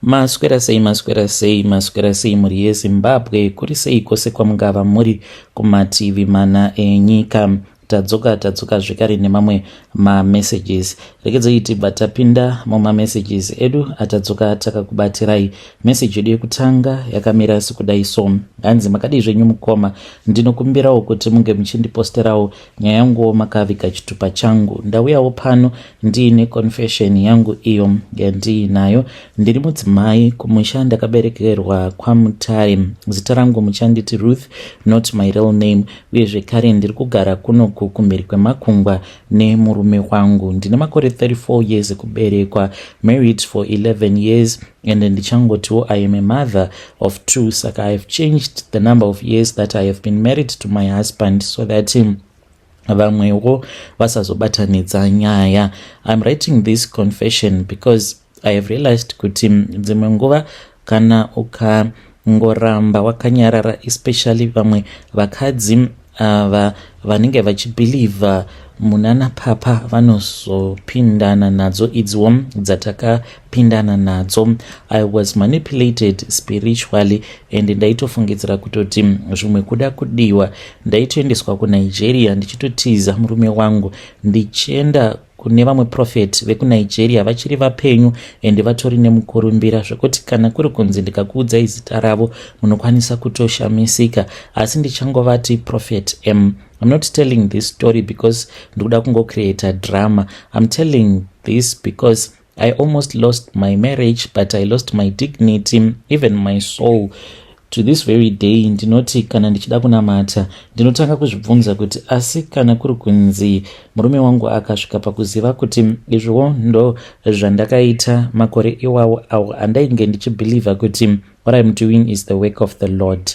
Maswera sei, maswera sei, maswera sei mhuri yeZimbabwe, kuri sei kwose kwamungava muri kumativi mana enyika. Tadzoka, tadzoka zvekare nemamwe mamessages. Regedzai tibva tapinda mumamessages edu atadzoka takakubatirai. Message yedu yekutanga yakamira sekudai so. Hanzi, "Makadii zvenyu mukoma? Ndinokumbirawo kuti munge muchindiposterawo nyaya yanguwo makaviga chitupa changu. Ndauyawo pano ndiine confession yangu iyo yandiinayo. Ndiri mudzimai, kumusha ndakaberekerwa kwaMutare. Zita rangu muchanditi Ruth, not my real name. Uye zvekare ndiri kugara kunoku kumberi kwemakungwa nemurume wangu. Ndine makore 34 years ekuberekwa, married for 11 years, and ndichangotiwo I am a mother of two. Saka I have changed the number of years that I have been married to my husband so that vamwewo vasazobatanidza nyaya. I'm writing this confession because I have realized kuti dzimwe nguva kana ukangoramba wakanyarara, especially vamwe vakadzi ava vanenge vachibhilivha munana papa, vanozopindana nadzo idziwo dzatakapindana nadzo. I was manipulated spiritually and ndaitofungidzira kutoti zvimwe kuda kudiwa. Ndaitoendeswa kuNigeria ndichitotiza murume wangu, ndichienda kune vamwe prophet vekuNigeria vachiri vapenyu ende vatori nemukurumbira, zvekuti kana kuri kunzi ndikakuudzai zita ravo munokwanisa kutoshamisika, asi ndichangovati Prophet M. I'm not telling this story because ndikuda kungocreata drama. I'm telling this because I almost lost my marriage, but I lost my dignity, even my soul. To this very day ndinoti kana ndichida kunamata ndinotanga kuzvibvunza kuti asi kana kuri kunzi murume wangu akasvika pakuziva kuti izviwo ndo zvandakaita makore iwawo awo andainge ndichibhilivha kuti what I'm doing is the work of the Lord,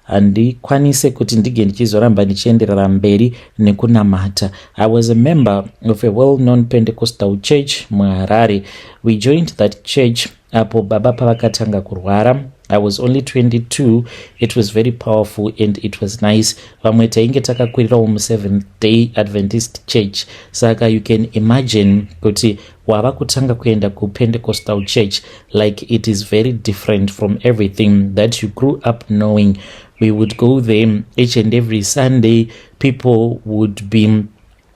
handikwanise kuti ndige ndichizoramba ndichienderera mberi nekunamata. I was a member of a well known Pentecostal church muHarare. We joined that church apo baba pavakatanga kurwara. I was only 22. It was very powerful and it was nice. Vamwe tainge takakwirirawo muSeventh Day Adventist Church, saka you can imagine kuti wava kutanga kuenda kuPentecostal church, like it is very different from everything that you grew up knowing. We would go there each and every Sunday. People would be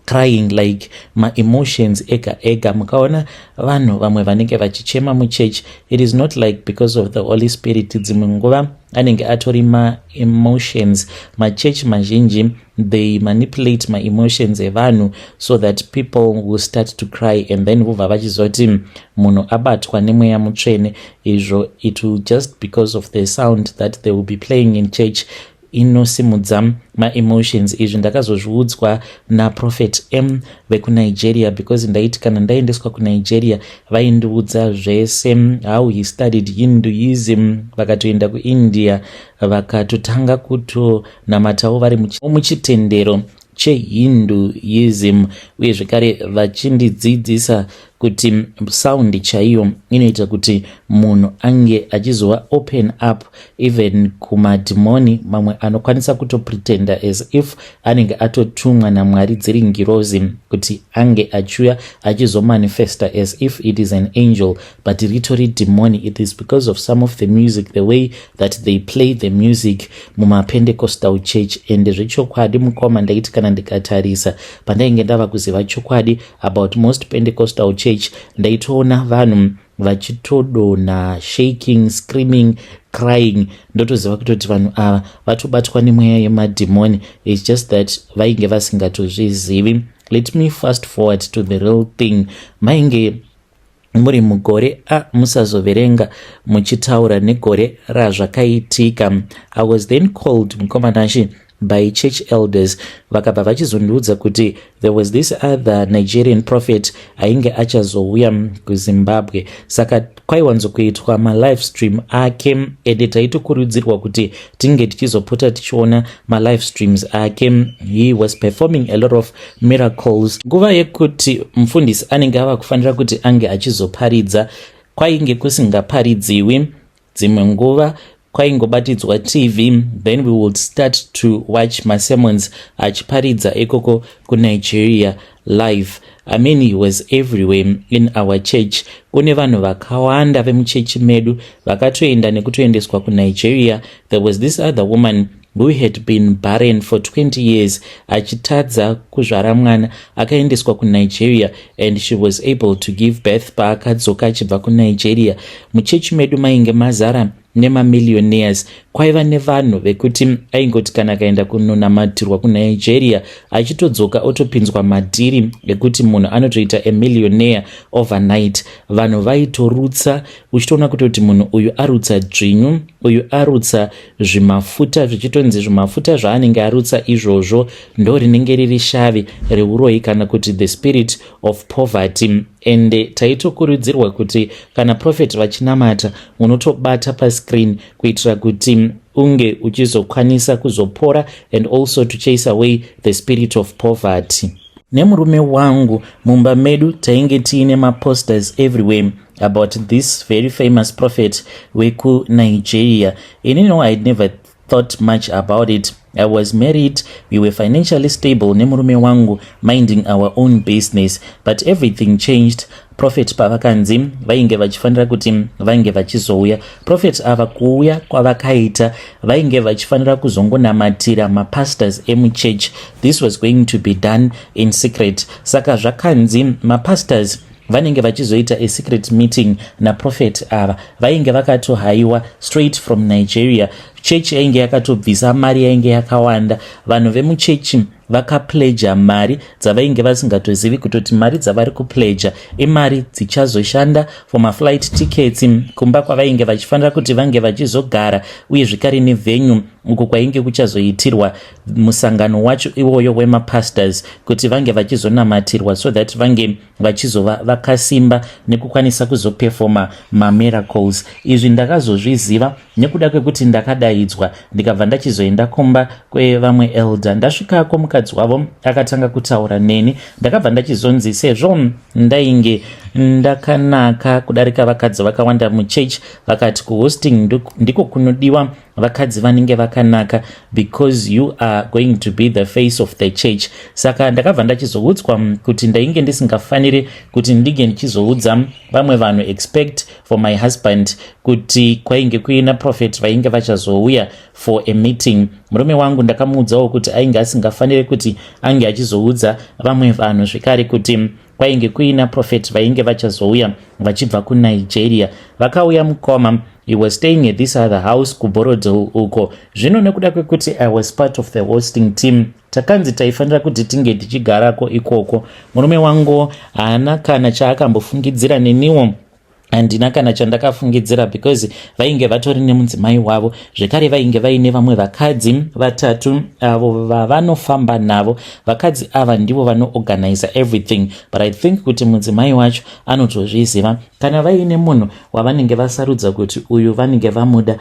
crying, like maemotions ega ega. Mukaona vanhu vamwe vanenge vachichema muchurch, it is not like because of the Holy Spirit. Dzimwe nguva anenge atori maemotions. Machechi mazhinji, they manipulate maemotions evanhu so that people will start to cry and then vobva vachizoti munhu abatwa nemweya mutsvene. Izvo it will just because of the sound that they will be playing in church inosimudza maemotions. Izvi ndakazozviudzwa naProphet M vekuNigeria, because ndaiti kana ndaendeswa kuNigeria vaindiudza zvese, how he studied Hinduism, vakatoenda kuIndia, vakatotanga kutonamatawo vari muchitendero cheHinduism, uye zvekare vachindidzidzisa kuti sound chaiyo inoita kuti munhu ange achizova open up even kumadhimoni. Mamwe anokwanisa kutopretenda as if anenge atotumwa naMwari, dziri ngirozi, kuti ange achiuya achizomanifesta as if it is an angel, but ritori dhimoni. It is because of some of the music, the way that they play the music mumaPentecostal church. And zvechokwadi mukoma, ndaiti kana ndikatarisa pandainge ndava kuziva chokwadi about most Pentecostal church, ndaitoona vanhu vachitodonha, shaking, screaming, crying. Ndotoziva kutoti vanhu ava vatobatwa nemweya yemadhimoni. It's just that vainge vasingatozvizivi. Let me fast forward to the real thing. Mainge muri mugore a musazoverenga muchitaura negore razvakaitika. I was then called, mukomanashi, by church elders. Vakabva vachizondiudza kuti there was this other Nigerian prophet ainge achazouya kuZimbabwe, saka kwaiwanzokuitwa malive stream ake, ende taitokurudzirwa kuti tinge tichizopota tichiona malive streams ake. He was performing a lot of miracles. Nguva yekuti mufundisi anenge ava kufanira kuti ange achizoparidza, kwainge kusingaparidziwi. Dzimwe nguva Kwaingobatidzwa TV, then we would start to watch masermons achiparidza ikoko kuNigeria live. I mean, he was everywhere in our church. Kune vanhu vakawanda vemuchechi medu vakatoenda nekutoendeswa kuNigeria. There was this other woman who had been barren for 20 years, achitadza kuzvara mwana. Akaendeswa kuNigeria and she was able to give birth paakadzoka achibva kuNigeria. Muchechi medu mainge mazara nemamillionaires. Kwaiva nevanhu vekuti aingoti kana akaenda kunonamatirwa kuNigeria, achitodzoka otopinzwa madhiri ekuti munhu anotoita amillionaire overnight. Vanhu vaitorutsa, uchitoona kutoti munhu uyu arutsa dzvinyu, uyu arutsa zvimafuta, zvichitonzi zvimafuta zvaanenge arutsa izvozvo ndo rinenge riri shavi reuroyi kana kuti the spirit of poverty. Ende taitokurudzirwa kuti kana prophet vachinamata, unotobata pascreen kuitira kuti unge uchizokwanisa kuzopora and also to chase away the spirit of poverty. Nemurume wangu mumba medu tainge tiine maposters everywhere about this very famous prophet wekuNigeria. Inino, I'd never thought much about it. I was married, we were financially stable nemurume wangu, minding our own business, but everything changed prophet pavakanzi vainge vachifanira kuti vainge vachizouya. Prophet ava kuuya kwavakaita, vainge vachifanira kuzongonamatira mapastors emuchurch. This was going to be done in secret. Saka zvakanzi mapastors vanenge vachizoita a secret meeting naprophet ava. Vainge vakatohaiwa straight from Nigeria. Chechi yainge yakatobvisa mari yainge yakawanda. Vanhu vemuchechi vakapledger mari dzavainge vasingatozivi kutoti mari dzavari kupledger imari dzichazoshanda for maflight tickets, kumba kwavainge vachifanira kuti vange vachizogara, uye zvekare nevenue uko kwainge kuchazoitirwa musangano wacho iwoyo wemapastors, kuti vange vachizonamatirwa so that vange vachizova vakasimba nekukwanisa kuzoperforma mamiracles. Izvi ndakazozviziva nekuda kwekuti ndakadaidzwa, ndikabva ndachizoenda kumba kwevamwe elder. Ndasvikako, mukadzi wavo akatanga kutaura neni. Ndakabva ndachizonzi sezvo ndainge ndakanaka kudarika vakadzi vakawanda muchechi, vakati kuhosting ndiko kunodiwa vakadzi vanenge vakanaka because you are going to be the face of the church. Saka ndakabva ndachizoudzwa kuti ndainge ndisingafaniri kuti ndinge ndichizoudza vamwe vanhu, except for my husband, kuti kwainge kuina prophet vainge vachazouya for a meeting. Murume wangu ndakamuudzawo kuti ainge asingafaniri kuti ange achizoudza vamwe vanhu zvekare kuti kwainge kuina prophet vainge vachazouya vachibva kuNigeria. Vakauya mukoma. He was staying at this other house kuBorrowdale uko. Zvino nekuda kwekuti I was part of the hosting team, takanzi taifanira kuti tinge tichigarako ikoko. Murume wangu haana kana chaakambofungidzira, neniwo handina kana chandakafungidzira, because vainge vatori nemudzimai wavo zvekare. Vainge vaine vamwe vakadzi vatatu avo vavanofamba navo. Vakadzi ava ndivo vanoorganiza everything, but I think kuti mudzimai wacho anotozviziva. Kana vaine munhu wavanenge vasarudza kuti uyu vanenge vamuda,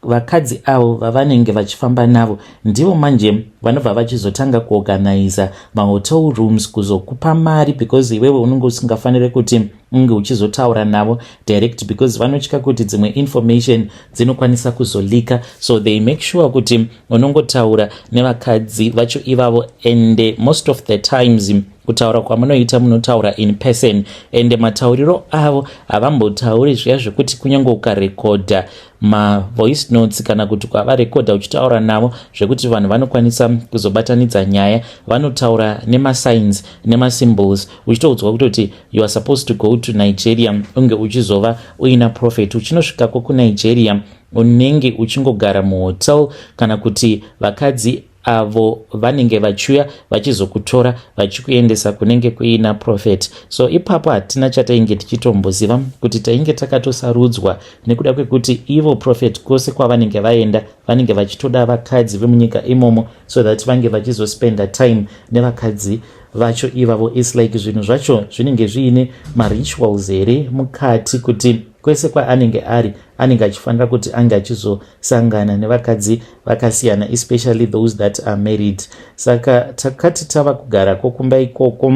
vakadzi avo vavanenge vachifamba navo ndivo manje vanobva vachizotanga kuorganiza mahotel rooms, kuzokupa mari, because iwewe unenge usingafaniri kuti unge uchizotaura navo direct, because vanotya kuti dzimwe information dzinokwanisa kuzoleaka. So they make sure kuti unongotaura nevakadzi vacho ivavo, and most of the times kutaura kwamunoita, munotaura in person, and matauriro avo havambotauri zviya zvekuti kunyange ukarekodha mavoice notes kana kuti ukavarekodha uchitaura navo zvekuti vanhu vanokwanisa kuzobatanidza nyaya. Vanotaura nemasigns nemasymbols, uchitoudzwa kutoti you are supposed to go to Nigeria, unge uchizova uina prophet. Uchinosvikako kuNigeria, unenge uchingogara muhotel kana kuti vakadzi avo vanenge vachiuya vachizokutora vachikuendesa kunenge kuina prophet. So ipapo hatina chatainge tichitomboziva kuti tainge takatosarudzwa nekuda kwekuti ivo prophet kwose kwavanenge vaenda, vanenge vachitoda vakadzi vemunyika imomo so that vange vachizospenda time nevakadzi vacho ivavo. It's like zvinhu zvacho zvinenge zviine marituals here mukati, kuti kwese kwaanenge ari anenge achifanira kuti ange achizosangana nevakadzi vakasiyana, especially those that are married. Saka takati tava kugarako kumba ikoko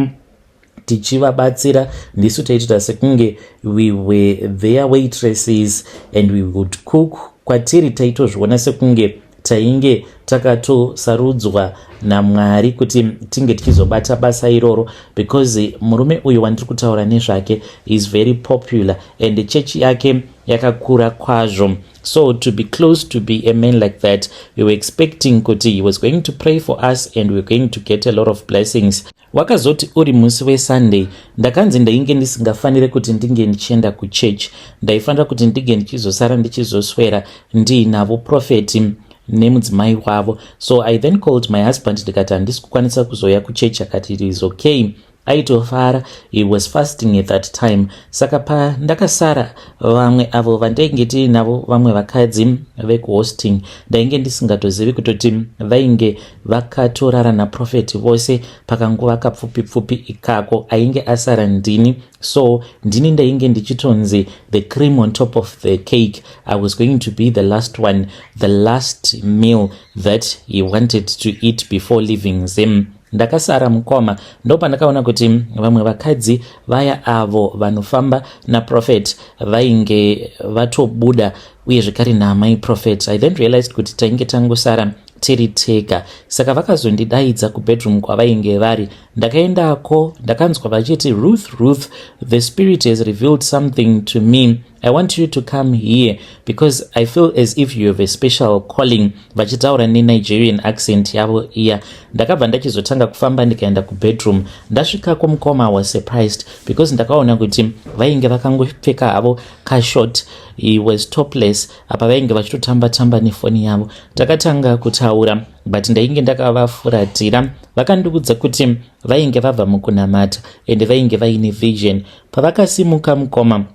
tichivabatsira, ndisu taitoita sekunge we were their waitresses and we would cook. Kwatiri taitozviona sekunge tainge takatosarudzwa naMwari kuti tinge tichizobata basa iroro, because murume uyu wandiri kutaura nezvake is very popular and chechi yake yakakura kwazvo. So to be close to be a man like that, we were expecting kuti he was going to pray for us and we were going to get a lot of blessings. Wakazoti uri musi weSunday, ndakanzi ndainge ndisingafaniri kuti ndinge ndichienda kuchechi. Ndaifanira kuti ndinge ndichizosara ndichizoswera ndiinavo prophet nemudzimai wavo. So I then called my husband, ndikati handisi kukwanisa kuzoya kuchechi. Akati it is okay. Aitofara, he was fasting at that time. Saka pandakasara, vamwe avo vandainge tiinavo, vamwe vakadzi vekuhosting, ndainge ndisingatozivi kutoti vainge vakatorara naprophet vose pakanguva kapfupi pfupi ikako. Ainge asara ndini, so ndini ndainge ndichitonzi the cream on top of the cake. I was going to be the last one, the last meal that he wanted to eat before leaving Zim. Ndakasara, mukoma. Ndo pandakaona kuti vamwe vakadzi vaya avo vanofamba naprophet vainge vatobuda, uye zvekare naamai prophet. I then realized kuti tainge tangosara tiri tega. Saka vakazondidaidza kubedroom kwavainge vari. Ndakaendako, ndakanzwa vachiti, "Ruth, Ruth, the spirit has revealed something to me. I want you to come here because I feel as if you have a special calling," vachitaura neNigerian accent yavo iya. Ndakabva ndachizotanga kufamba, ndikaenda kubedroom. Ndasvikako, mukoma, was surprised because ndakaona kuti vainge vakangopfeka havo kashort. He was topless. Apa vainge vachitotamba tamba nefoni yavo. Takatanga kutaura, but ndainge ndakavafuratira. Vakandiudza kuti vainge vabva mukunamata ende vainge vaine vision. Pavakasimuka, mukoma,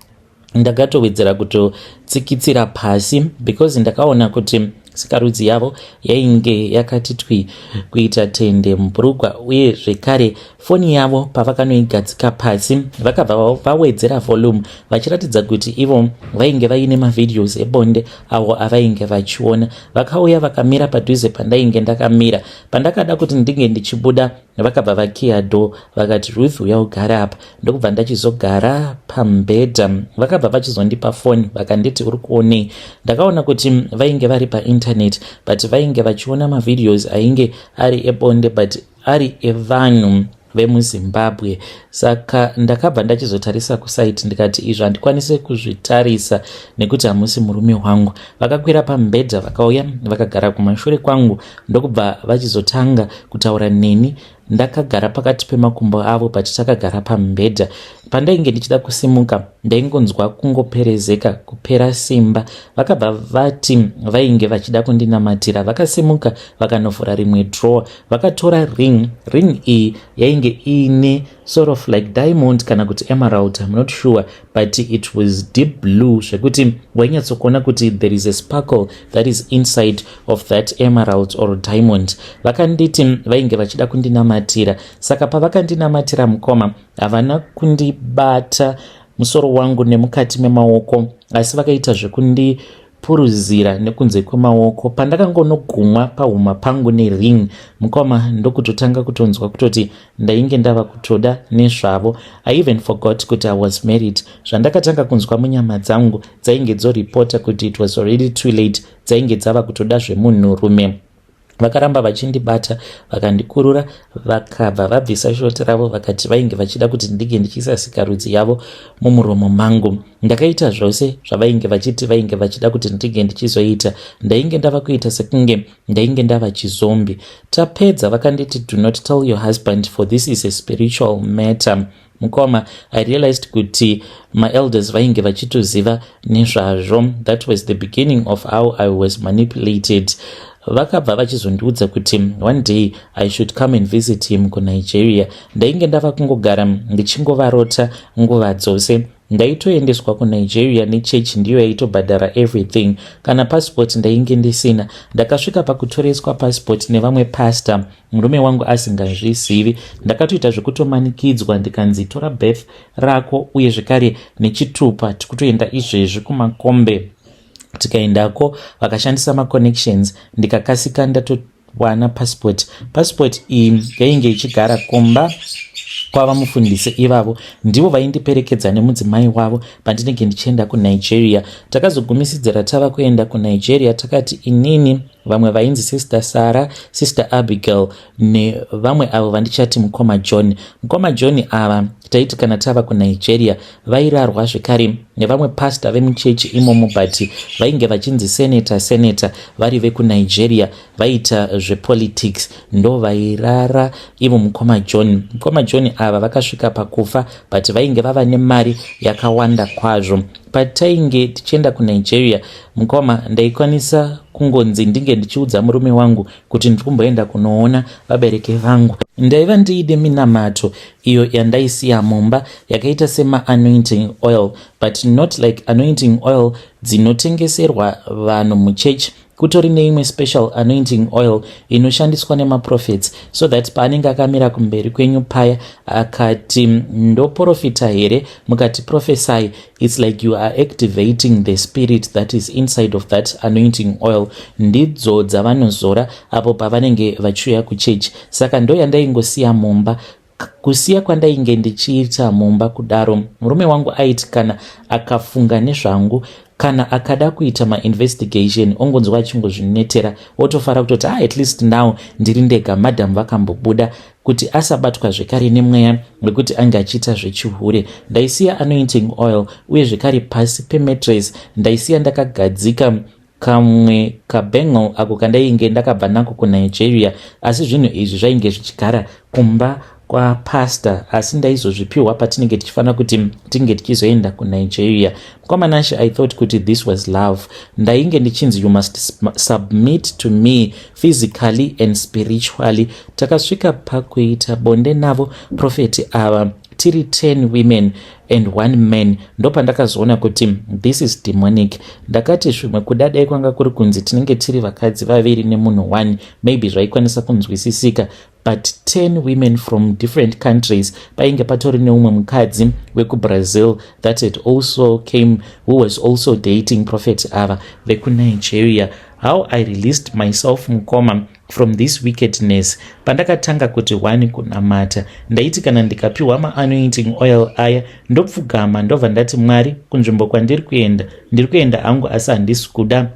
ndakatowedzera kutotsikitsira pasi because ndakaona kuti sikarudzi yavo yainge yakati twi kuita tende mubhurugwa. Uye zvekare foni yavo pavakanoigadzika pasi, vakabva vawedzera volume vachiratidza kuti ivo vainge vaine mavideos ebonde avo avainge vachiona. Vakauya vakamira padhuze pandainge ndakamira. Pandakada kuti ndinge ndichibuda, vakabva vakiya door, vakati, "Ruth, uya ugara apa." Ndokubva ndachizogara pamubhedha. Vakabva vachizondipa foni, vakanditi, "Uri kuonei?" Ndakaona kuti vainge vari painternet, but vainge vachiona mavideos ainge ari ebonde, but ari evanhu vemuZimbabwe. Saka ndakabva ndachizotarisa kusite, ndikati izvo handikwanisi kuzvitarisa nekuti hamusi murume wangu. Vakakwira pamubhedha, vakauya vakagara kumashure kwangu, ndokubva vachizotanga kutaura neni ndakagara pakati pemakumbo avo, but takagara pamubhedha. Pandainge ndichida kusimuka, ndaingonzwa kungoperezeka, kupera simba. Vakabva vati vainge vachida kundinamatira. Vakasimuka, vakanovhura rimwe drawer, vakatora ring. Ring iyi yainge iine sort of like diamond kana kuti emerald, I'm not sure, but it was deep blue zvekuti wainyatsokuona kuti there is a sparkle that is inside of that emerald or diamond. Vakanditi vainge vachida kundinamatira. Saka pavakandinamatira, mukoma, havana kundibata musoro wangu nemukati memaoko, asi vakaita zvekundipuruzira nekunze kwemaoko. Pandakangonogumwa pahuma pangu nering, mukoma, ndokutotanga kutonzwa kutoti ndainge ndava kutoda nezvavo. I even forgot kuti I was married. Zvandakatanga kunzwa munyama dzangu dzainge dzoripota kuti it was already too late, dzainge dzava kutoda zvemunhurume. Vakaramba vachindibata, vakandikurura, vakabva vabvisa shoti ravo, vakati vainge vachida kuti ndinge ndichiisa sikarudzi yavo mumuromo mangu. Ndakaita zvose zvavainge vachiti vainge vachida kuti ndinge ndichizoita. Ndainge ndava kuita sekunge ndainge ndava chizombie. Tapedza, vakanditi, "Do not tell your husband, for this is a spiritual matter." Mukoma, I realized kuti maelders vainge vachitoziva nezvazvo. That was the beginning of how I was manipulated. Vakabva vachizondiudza kuti one day I should come and visit him kuNigeria. Ndainge ndava kungogara ndichingovarota nguva dzose. Ndaitoendeswa kuNigeria nechechi, ndiyo yaitobhadhara everything. Kana passport ndainge ndisina. Ndakasvika pakutoreswa passport nevamwe pastor, murume wangu asingazvizivi. Ndakatoita zvekutomanikidzwa, ndikanzi, "Tora birth rako uye zvekare nechitupa, tikutoenda izvezvi kumakombe." Tikaendako, vakashandisa maconnections, ndikakasika ndatowana passport. Passport iyi yainge ichigara kumba. Kwava mufundisi ivavo ndivo vaindiperekedza nemudzimai wavo pandinenge ndichienda kuNigeria. Takazogumisidzira tava kuenda kuNigeria, takati inini, vamwe vainzi Sister Sara, Sister Abigail nevamwe avo vandichati Mukoma John. Mukoma John ava taiti kana tava kuNigeria vairarwa zvekare nevamwe pasta vemuchechi imomo, but vainge vachinzi Senator, Senator vari vekuNigeria, vaita zvepolitics, ndo vairara ivo Mukoma John. Mukoma John ava vakasvika pakufa, but vainge vava nemari yakawanda kwazvo. Patainge tichienda kuNigeria, mukoma, ndaikwanisa kungonzi ndinge ndichiudza murume wangu kuti ndiri kumboenda kunoona vabereki vangu. Ndaiva ndiine minamato iyo yandaisiya mumba yakaita semaanointing oil, but not like anointing oil dzinotengeserwa vanhu muchechi. Kutori neimwe special anointing oil inoshandiswa nemaprophets, so that paanenge akamira kumberi kwenyu paya akati, "Ndoprofita here?" mukati, "Prophesy," it's like you are activating the spirit that is inside of that anointing oil. Ndidzo dzavanozora apo pavanenge vachiuya kuchechi. Saka ndo yandaingosiya mumba. Kusiya kwandainge ndichiita mumba kudaro, murume wangu aiti kana akafunga nezvangu, kana akada kuita mainvestigation, ongonzwa achingozvinetera, otofara kutoti, "Ah, at least now ndiri ndega, madhamu vakambobuda," kuti asabatwa zvekare nemweya wekuti ange achiita zvechihure. Ndaisiya anointing oil, uye zvekare pasi pemattress ndaisiya ndakagadzika kamwe kabangle ako kandainge ndakabva nako kuNigeria. Asi zvinhu izvi zvainge zvichigara kumba kwapasta, asi ndaizozvipiwa patinenge tichifanira kuti tinge tichizoenda kuNigeria. Mukomanashe, I thought kuti this was love. Ndainge ndichinzi, "You must submit to me physically and spiritually." Takasvika pakuita bonde navo profeti ava tiri 10 women and one man. Ndopandakazoona kuti this is demonic. Ndakati zvimwe kudadai kwanga kuri kunzi tinenge tiri vakadzi vaviri nemunhu one, maybe zvaikwanisa kunzwisisika, but 10 women from different countries. Painge patori neumwe mukadzi wekuBrazil that had also came, who was also dating prophet ava vekuNigeria. How I released myself, mukoma, from this wickedness: pandakatanga kuti one kunamata, ndaiti kana ndikapiwa maanointing oil aya, ndopfugama, ndobva ndati, "Mwari, kunzvimbo kwandiri kuenda, ndiri kuenda hangu, asi handisi kuda,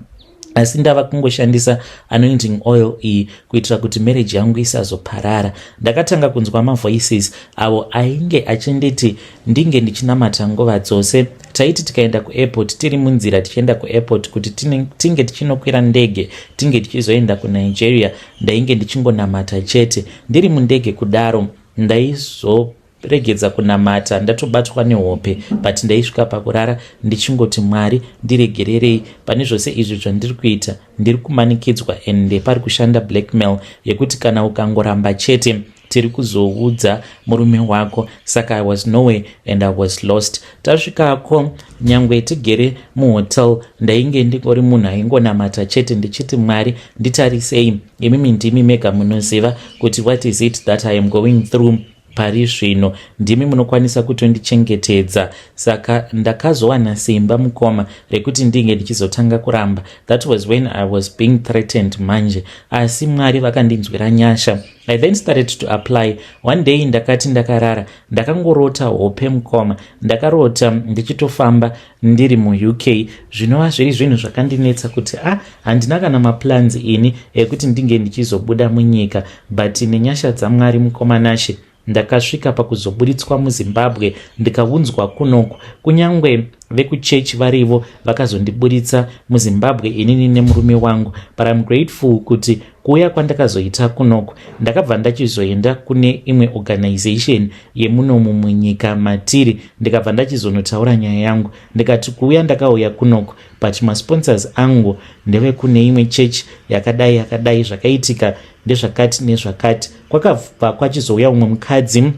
asi ndava kungoshandisa anointing oil iyi kuitira kuti marriage yangu isazoparara." Ndakatanga kunzwa mavoices avo ainge achinditi ndinge ndichinamata nguva dzose. Taiti tikaenda kuairport, tiri munzira tichienda kuairport kuti tinge tichinokwira ndege, tinge tichizoenda kuNigeria, ndainge ndichingonamata chete. Ndiri mundege kudaro, ndaizoregedza kunamata ndatobatwa nehope, but ndaisvika pakurara ndichingoti, "Mwari, ndiregererei pane zvose izvi zvandiri kuita. Ndiri kumanikidzwa, ende pari kushanda blackmail yekuti kana ukangoramba chete, tiri kuzoudza murume wako." Saka I was nowhere and I was lost. Tasvikako, nyangwe tigere muhotel, ndainge ndingori munhu aingonamata chete ndichiti, "Mwari, nditarisei, imimi ndimi mega munoziva kuti what is it that I am going through pari zvino. Ndimi munokwanisa kutondichengetedza." Saka ndakazowana simba, mukoma, rekuti ndinge ndichizotanga kuramba. That was when I was being threatened manje, asi Mwari vakandinzwira nyasha. I then started to apply. One day ndakati ndakarara, ndakangorota hope, mukoma. Ndakarota ndichitofamba ndiri muUK, zvinova zviri zvinhu zvakandinetsa kuti a ah, handina kana maplans ini ekuti ndinge ndichizobuda munyika. But nenyasha dzaMwari, mukoma Nashe, ndakasvika pakuzoburitswa muZimbabwe, ndikaunzwa kunoku. Kunyange vekuchechi varivo vakazondiburitsa muZimbabwe, inini nemurume wangu. But I'm grateful kuti kuuya kwandakazoita kunoku, ndakabva ndachizoenda kune imwe organization yemunomu munyika matiri, ndikabva ndachizonotaura nyaya yangu. Ndikati kuuya ndakauya kunoku, but masponsors angu ndevekune imwe chechi yakadai yakadai, zvakaitika ndezvakati nezvakati. Kwakabva kwachizouya umwe mukadzi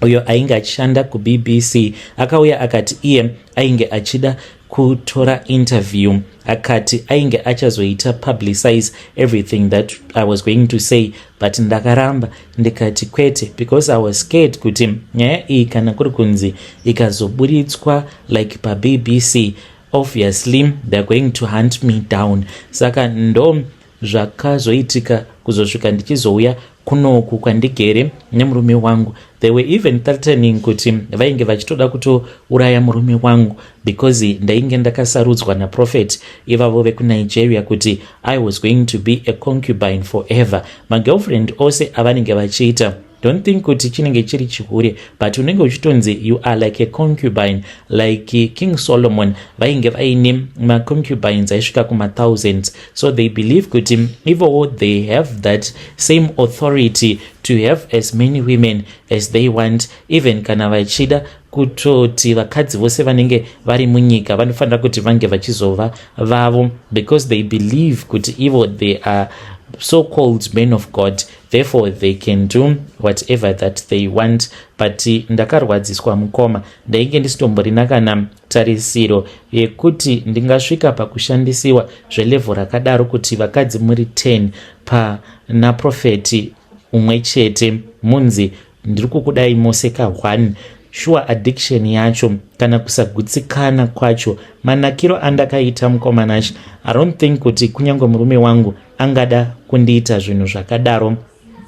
uyo ainge achishanda kuBBC. Akauya akati iye ainge achida kutora interview, akati ainge achazoita publicize everything that I was going to say, but ndakaramba, ndikati kwete, because I was scared kuti nyaya iyi kana kuri kunzi ikazoburitswa like paBBC, obviously they are going to hunt me down. Saka ndo zvakazoitika kuzosvika ndichizouya. Kunoku kwandigere nemurume wangu, they were even threatening kuti vainge vachitoda kutouraya murume wangu because ndainge ndakasarudzwa naprophet ivavo vekuNigeria kuti I was going to be a concubine forever. Magirlfriend ose avanenge vachiita, don't think kuti chinenge chiri chihure, but unenge uchitonzi you are like a concubine, like King Solomon vainge vaine maconcubines aisvika kumathousands. So they believe kuti ivowo they have that same authority to have as many women as they want, even kana vachida kutoti vakadzi vose vanenge vari munyika vanofanira kuti vange vachizova vavo, because they believe kuti ivo they are so-called men of God, therefore they can do whatever that they want. But ndakarwadziswa, mukoma. Ndainge ndisitomborina kana tarisiro yekuti ndingasvika pakushandisiwa zvelevel rakadaro, kuti vakadzi muri 10 pana prophet umwe chete, munzi ndiri kukudai mose ka1. Sure, addiction yacho kana kusagutsikana kwacho, manakiro andakaita, mukoma Nashi, I don't think kuti kunyange murume wangu angada kundiita zvinhu zvakadaro,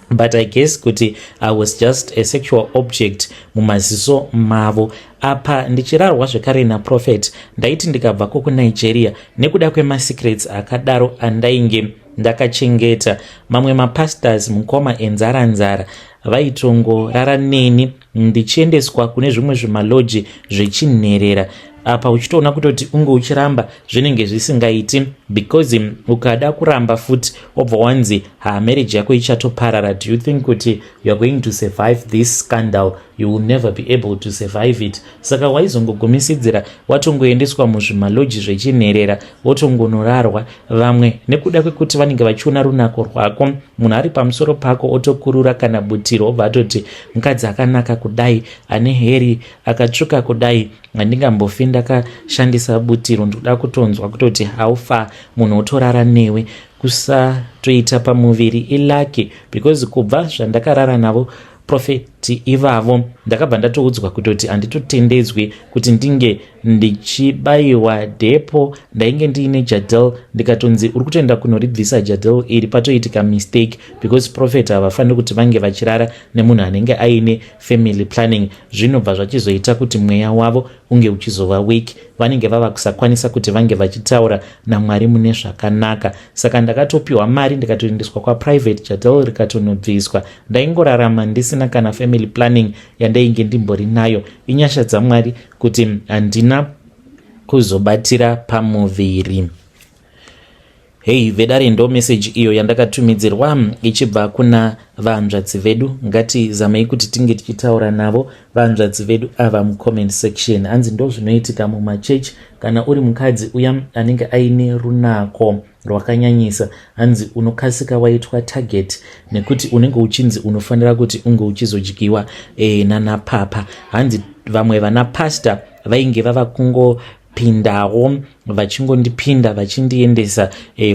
but I guess kuti I was just a sexual object mumaziso mavo. Apa ndichirarwa zvekare naprophet. Ndaiti ndikabvako kuNigeria, nekuda kwemasecrets akadaro andainge ndakachengeta, mamwe mapastors, mukoma, enzara nzara vaitongorara neni, ndichiendeswa kune zvimwe zvimalodge zvechinherera. Apa uchitoona kutoti unge uchiramba zvinenge zvisingaiti, because ukada kuramba futi wobva wanzi, "Ha, marriage yako ichatoparara. Do you think kuti you are going to survive this scandal? You will never be able to survive it." Saka waizongogumisidzira watongoendeswa muzvimalodge zvechinherera, wotongonorarwa. Vamwe nekuda kwekuti vanenge vachiona runako rwako, munhu ari pamusoro pako otokurura kana butiro, obva atoti, "Mukadzi akanaka kudai, ane heri akatsvuka kudai, handingambofi ndakashandisa butiro. Ndoda kutonzwa kutoti how far." Munhu otorara newe. Kusatoita pamuviri ilucky, because kubva zvandakarara navo prophet ivavo, ndakabva ndatoudzwa kutoti handitotendedzwi kuti ndinge ndichibayiwa depo. Ndainge ndiine Jadelle, ndikatonzi, "Uri kutoenda kunoribvisa Jadelle iri, patoitika mistake," because prophet havafaniri kuti vange vachirara nemunhu anenge aine family planning. Zvinobva zvachizoita kuti mweya wavo unge uchizova weak, vanenge vava kusakwanisa kuti vange vachitaura naMwari mune zvakanaka. Saka ndakatopiwa mari, ndikatoendeswa kwaprivate, Jadelle rikatonobviswa. Ndaingorarama ndisina kana family planning yandainge ndimbori nayo. Inyasha dzaMwari kuti handina kuzobatira pamuviri. Hei vedare, ndo meseji iyo yandakatumidzirwa ichibva kuna vanzvadzi vedu. Ngatizamei kuti tinge tichitaura navo vanzvadzi vedu ava mucomment section. Hanzi ndo zvinoitika mumachechi kana uri mukadzi uya anenge aine runako rwakanyanyisa. Hanzi unokasika waitwa target nekuti unenge uchinzi unofanira kuti unge uchizodyiwa nanapapa. Hanzi vamwe vana pasta vainge vava kungopindawo, vachingondipinda, vachindiendesa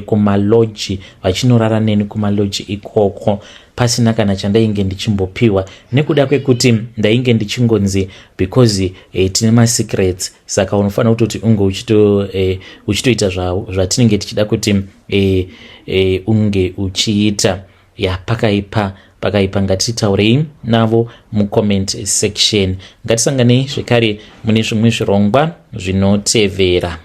kumalodge, vachinorara neni kumalodge ikoko pasina kana chandainge ndichimbopiwa, nekuda kwekuti ndainge ndichingonzi because tine masecrets, saka unofanira kutoti unge uchitoita zvatinenge tichida kuti unge uchiita. Ya, pakaipa, pakaipa. Ngatitaurei navo mucomment section. Ngatisanganei zvekare mune zvimwe zvirongwa zvinotevera.